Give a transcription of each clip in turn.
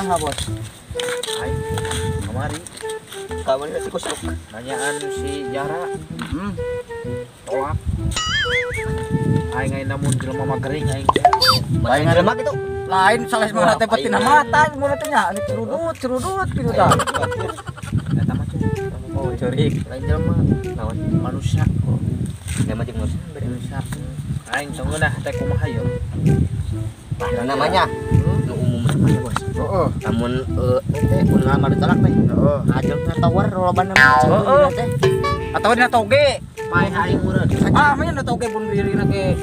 Saha bos? Aing kamari. Kamari si kusuk. Nanyaan si Jara. Tolak. Aing aing namun jelema mah gering aing. Lain jelema kitu. Lain salah mana teh petina mata mun teh nya ini cerudut kitu tah. Eta mah oh ceurik. Lain jelema naon manusia. Jelema jeung manusia beda manusia. Aing tong ngeunah teh kumaha ieu? Nah, namanya nu umum namanya bos. Heeh. Lamun teh mun lamar ditolak teh. Heeh. Ajeng tower lolobana heeh teh. Atawa dina toge. Paeh aing meureun. Ah, mah nya toge pun dirina ge.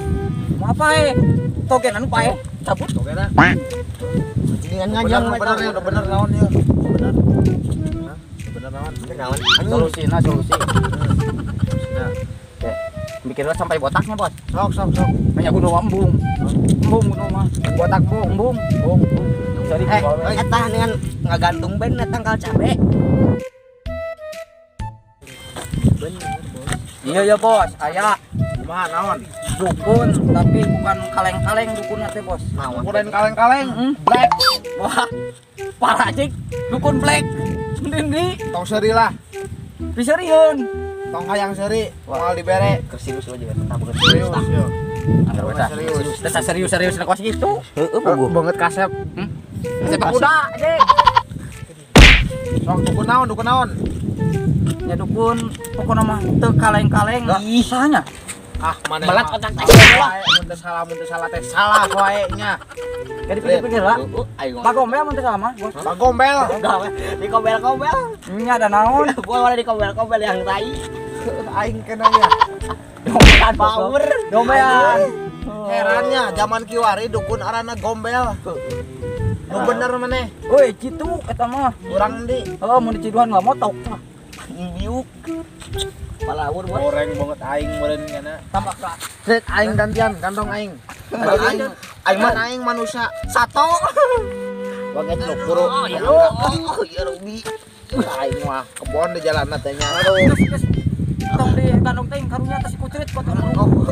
Mau apa eh? Toge anu paeh. Cabut togena. Dengan ngajang bener ya, bener naon ieu. Bener. Hah? Bener naon? Bener naon? Solusina solusi. Solusina. Oke. Mikirnya sampai botaknya, Bos. Sok sok sok. Banyak kudu embung. Embung kudu mah. Botak embung. Embung. Jadi eta dengan ngagantung ben tangkal cabe. Bener, Bos. Iya ya, Bos. Aya kumaha naon? Dukun, tapi bukan kaleng-kaleng dukun teh, Bos. Naon? Dukun kaleng-kaleng. Black. Wah. Parah cik. Dukun black. Ndi. Tong seuri lah. Diserieun. Tong hayang seuri, moal dibere. Serius aja eta banget. Serius yo. Serius. Serius serius-serius kos gitu. Heeh, puguh. Banget kasep. Kasep kuda, cik. Sok dukun naon, dukun naon? Ya dukun pokona mah teu kaleng-kaleng. Ih, sahanya? Ah, mana belat otak teh. Mun teu salah teh salah wae nya. Jadi pikir-pikir lah. Bagombel mun teu salah mah, Bos. Bagombel. Di kombel-kombel. Nya ada naon? Boleh di kombel-kombel yang tai. Aing kena nya. Dombean power. Dombean. Herannya zaman kiwari dukun arana gombel. Nu bener maneh. Woi, kitu eta mah. Urang di. Heeh, mun diciduhan mah motok. Biuk. Palawur bos. Goreng banget aing meureun kana. Tambah keras. Set aing gantian kantong aing. Aing aing mah aing manusia satu. Banget lu guru. Ya Allah, ya Robi. Aing mah kebon di jalan teh nya. Aduh. Tong di kantong teh karunya atas kucrit kok.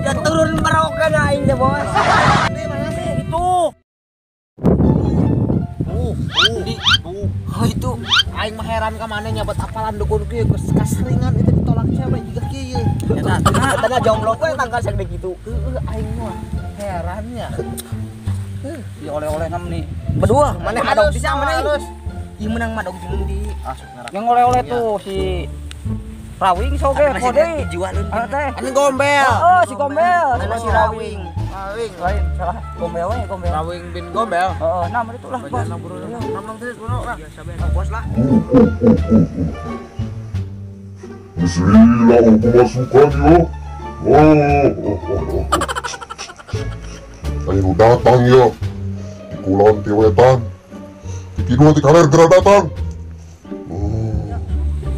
Ya turun barokan aing teh bos. Ini mana sih? Itu. Tuh. Oh itu aing mah heran ka maneh nyabat apalan dukun kieu geus kaseringan itu ditolak cewek juga kieu. Eta eta jomblo we tangkal sagede kitu. Heueuh aing mah herannya. Di oleh-oleh nam nih. Berdua maneh madog bisa maneh. Ieu menang madog jeung di. Yang oleh-oleh tuh si Rawing soge kode jiwa leun. Teh. Anu gombel. Oh, si gombel. Anu si Rawing. Rawing. Lain salah. Gombel we gombel. Rawing bin gombel. Heeh, nah itulah bos. Nam terus bro lah. Bos lah. Bismillah kemasukan yo. Oh. Ayo datang ya. Di kulon ti wetan. Di kidul ti kaler geura datang.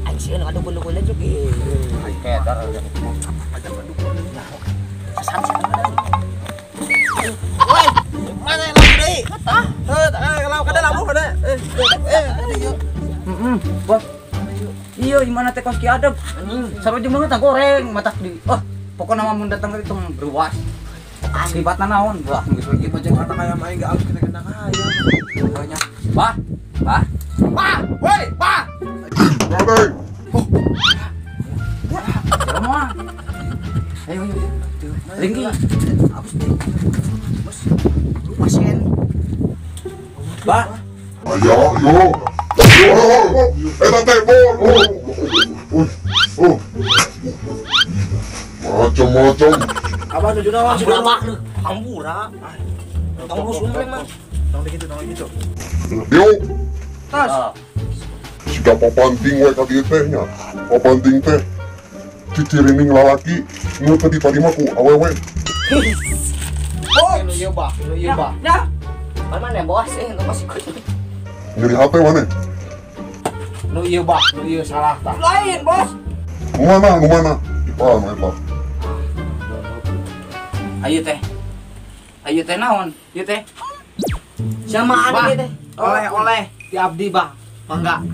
Aing sieun ka dukun-dukun aja ge. Kedar. Woi, mana labu deui? Hah? Heuh, kalau kada labu kada. Eh, heeh, bos. Iya, gimana teh kos ki adeg? Anjing, sarujuk banget tah goreng matak di. Oh, pokokna mah mun datang itu beruas. Akibatna naon? Wah, geus kitu aja kata kaya mah aing alus kita kena kaya. Banyak. Bah, bah. Bah, woi, bah. Woi. Oh. Jelema. Ayo, ayo. Ringki. Hapus deh. Bos, lu pasien. Bah. Ayo, yo. Eta teh bol. Oh. Macam-macam. Abah tujuh naon? Hampura mah. Hampura. Tong lu sumpleng mah. Tong di kitu, tong di kitu. Yo. Tas. Siga papanting we ka dieu teh nya. Papanting teh cicirining lalaki nu teu ditarima ku awewe. Oh, nu ieu bah, nu ieu bah. Ya. Mana bos eh nu masih kudu. Nyeri hate maneh? Nu ieu bah, nu ieu salah tah. Lain, bos. Nu mana, nu mana? Ipan eta. Ayo teh. Ayo teh naon? Ieu teh. Sama anu teh. Oleh-oleh ti abdi bah. Mangga.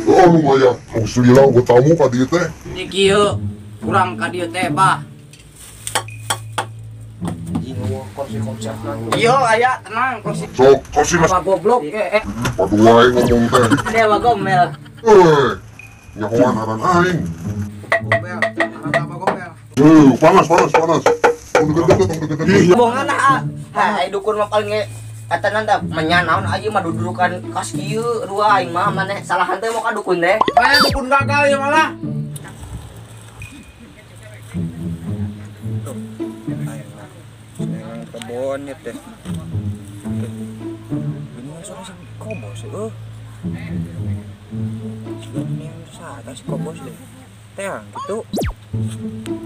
Oh lumayan. Alhamdulillah gua tamu ka dieu teh. Ini kieu kurang ka dieu teh bah. Anjing Kursi konsep. Iya, aya tenang kursi. Sok kursi mas. Goblok. Padu wae ngomong teh. Dewa gomel. Euy. Nyahoan aran aing. Gomel. Aran apa gomel? Panas panas panas. Tong deket-deket. Bohongan ah. Hai dukun mah paling eta nanda menya naon aja mah dudukan kas kieu rua aing mah maneh salahan teh mau ka dukun teh. Mana dukun gagal ya malah. Dengan kebon ya teh. Ini soalnya si kobos eueuh. Sugan ini yang saha si kobos deh. Teang gitu.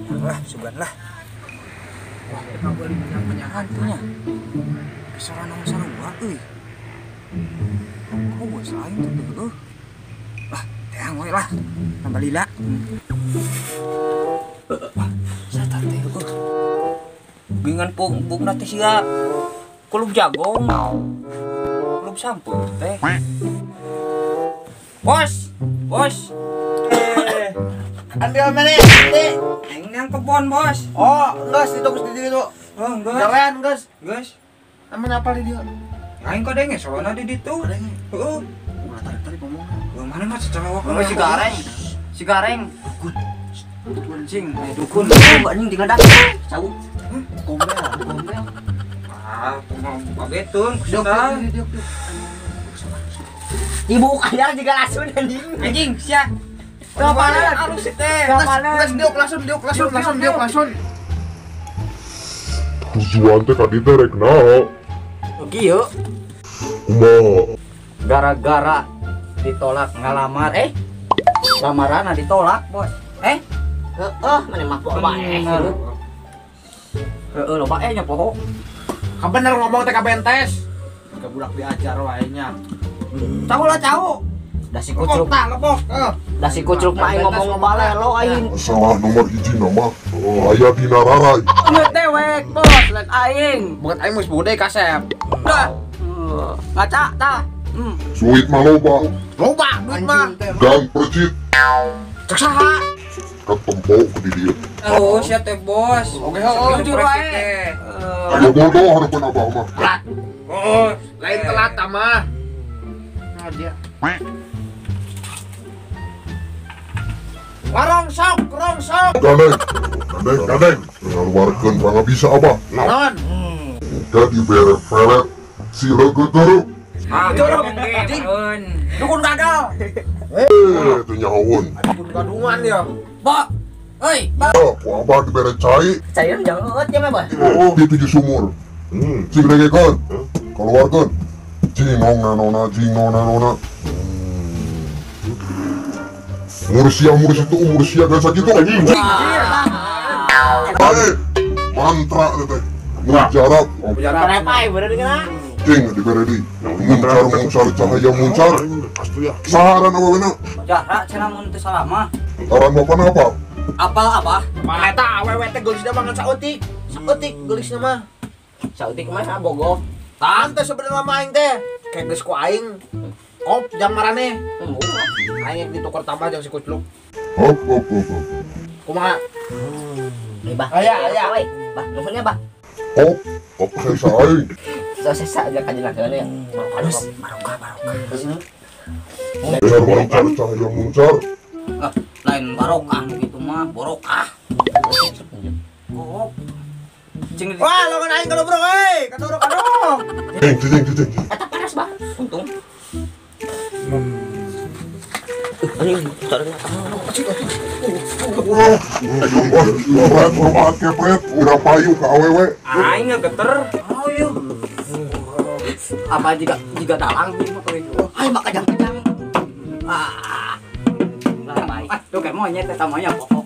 Yang lah sugan lah. Wah, kita boleh menyahan punya. Kesoran nama sarua euy. Kobos aing tuh eueuh. Lah, teang we lah. Tambah lila. Wah, satar teh eueuh. Gingan pung teh sia kulub jagong. Kulub sampeu teh. Bos, bos. Ambil mana? Teh. Aing nang kebon, bos. Oh, geus itu geus di ditu. Oh, geus. Gawean geus. Geus. Aman apa di dieu? Aing kadenge soalna di ditu. Kadenge. Heeh. Ulah tarik-tarik ngomong. Mana mah cewek si gareng. Si gareng. Dukun. Anjing, dukun. Anjing tinggal dak. Cau. Gombel, gombel. Ah, pagetun, kusutan. Ibu kaya juga langsung anjing. Anjing, sia. Kapanan alus teh. Kapanan. Diuk langsung, diuk langsung, langsung diuk langsung. Tujuan teh ka dieu rek naon? Kieu. Kumaha? Gara-gara ditolak ngalamar lamaran ditolak, Bos. Heeh, mana mah poho bae. Heeh, loba nya poho. Ka bener ngomong teh ka bentes. Ka budak diajar wae nya. Cau lah cau. Da si kucluk tah lepok. Da si kucluk mah aing ngomong balelo aing. Salah nomor hiji nama aya dina rarai. Geus dewek, Bos, lain aing. Banget aing geus bude kasep. Dah. Ngaca tah. Suit mah loba. Loba duit mah. Gang percit. Cek saha? Ketempo ke di dieu. Terus ya teh, Bos. Oke, heeh. Jujur wae. Ayo bodoh hareupeun abah mah. Telat. Oh, lain telat mah. Nah dia. Warongsok, rongsok. Gandeng, gandeng, gandeng. Ngaluarkeun mangga bisa abah. Naon? Udah dibere pelet si leugeut geureup. Ah, geureup. Dukun gagal. Itu nyahoun. Dukun gadungan ya. Ba. Euy, ba. Ku abah dibere cai. Cai jangan eueut ya mah, Bos. Oh, di tujuh sumur. Cing dengekeun. Keluarkeun. Jing nona nona, jing nona nona. Mursia mursi itu mursia gak sakitu anjing. Bae, mantra teh. Mujarab. Mujarab. Bener geuna. Cing dibere deui. Muncar muncar cahaya muncar. Saharan awewena? Jara cenah mun teu salah mah. Aran bapana apa? Apal apa? Eta awewe teh geulisna mah ngan saeutik. Saeutik geulisna mah. Saeutik mah bogoh. Tah teh sebenarnya mah aing teh kayak geus ku aing. Kop jang maraneh. Aing ditukar tambah jeung si kucluk. Hop hop hop. Kumaha? Bah. Aya aya. Bah, nuhun ya, Bah. Hop, hop sesa aing. Sesa aja kajenakeun ya. Halus, barokah barokah. Muncar muncar cahaya muncar. Ah, lain barokah gitu mah, borokah. Hop. Cing. Wah, longan aing kalau bro euy, kadorok kadorok. Cing cing cing cing. Eta panas, Bah. Untung. Anjing, tarik. Wah, wah, kepret, udah payu ke awewe. Aing ngegeter. Oh iya. Apa jika dalang ieu mah kuring. Aing mah kejang-kejang. Ah. Ah, tuh kayak monyet eta mah pokok.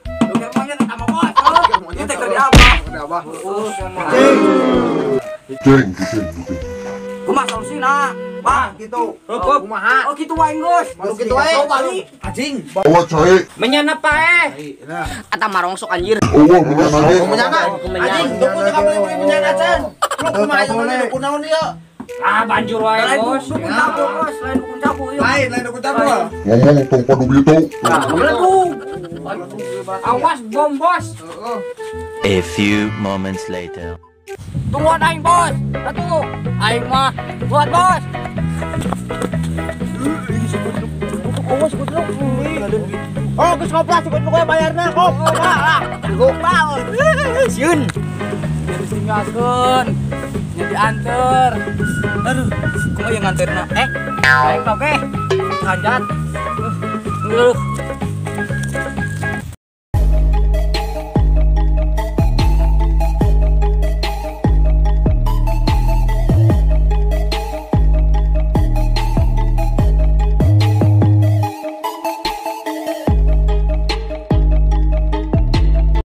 Tuh kayak monyet eta mah bos. Ieu teh keur apa? Keur apa? Cing, cing, cing. Kumaha solusina? Bang, gitu. Kumaha? Oh, gitu wae geus. Baru gitu wae. Anjing. Bawa cai. Menyana pae. Eta marongsok anjir. Oh, menyana ge. Menyana. Anjing, dukun ka boleh menyana can. Lu kumaha ieu dukun naon ieu? Ah, banjur wae, Bos. Dukun capu, Bos. Lain dukun capu ieu. Lain, lain dukun capu. Ngomong tong padu gitu. Meledug. Awas bom, Bos. A few moments later. Tungguan aing bos. Atuh, aing mah buat bos. Oh, geus ngoplas si Kucluk we bayarna kop. Lah, gopal. Sieun. Jadi tinggalkeun. Nya dianter. Aduh, kumaha yang nganterna? Aing oke. Kanjat. Aduh.